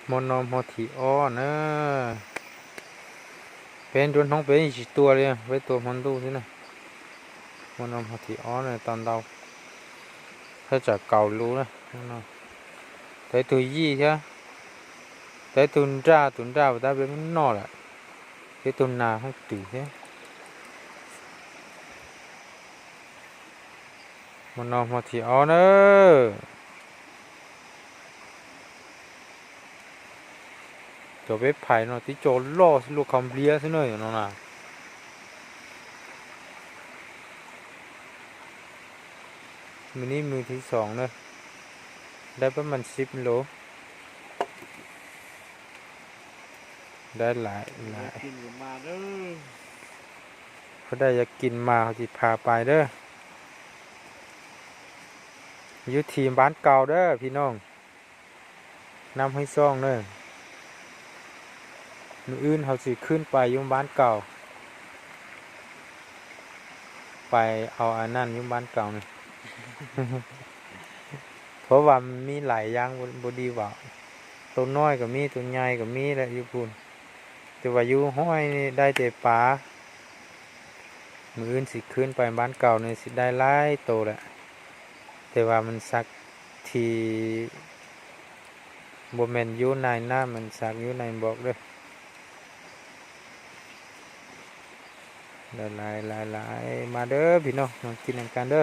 Một nòng một thì ó nữa. Bên đuôn hông bên chỉ tua đi, với tua món đu thế này. Một nòng một thì ó này toàn đầu. Hơi chả cầu lú nữa. Tới tù gì thế? Tới tù ra, tù ra và ta bên nó lại. Cái tù nà hông tù thế. ໝໍນ້ອຍ ໝໍທີ່ອອນເອີ ຈະໄປໄຜເນາະ ຕິຈອລໍຊິລູກຄຳເລຍຊິເນີເນາະນະ. ມື້ນີ້ມື້ທີສອງເນີ ໄດ້ປະມານສິບໂລ. ໄດ້ຫຼາຍ ຫຼາຍ ກິນກໍມາເດີ ຜູ້ໃດຢາກກິນມາ ເຮົາຊິພາໄປເດີ ຢູ່ທີ່ບ້ານເກົ່າເດີພີ່ນ້ອງ ນ້ຳຫ້ວຍຊອງເດີ. ມື້ອື່ນເຮົາຊິຂຶ້ນໄປຢູ່ບ້ານເກົ່າ ໄປເອົາອັນນັ້ນຢູ່ບ້ານເກົ່ານີ້ ເພາະວ່າມັນມີຫຼາຍຢ່າງ ບໍ່ ບໍ່ດີເວົ້າ ໂຕນ້ອຍກໍມີ ໂຕໃຫຍ່ກໍມີແຫຼະຢູ່ພຸ້ນ ແຕ່ວ່າຢູ່ຫ້ວຍນີ້ໄດ້ແຕ່ປາ. ມື້ອື່ນຊິຂຶ້ນໄປບ້ານເກົ່ານີ້ ຊິໄດ້ຫຼາຍໂຕແຫຼະ ແຕ່ວ່າມັນສັກທີ່ ບໍ່ແມ່ນຢູ່ໃນນ້ຳ ມັນສັກຢູ່ໃນບອກເດີ. ຫຼາຍໆ ຫຼາຍໆ ມາເດີພີ່ນ້ອງ ມາກິນນຳກັນເດີ.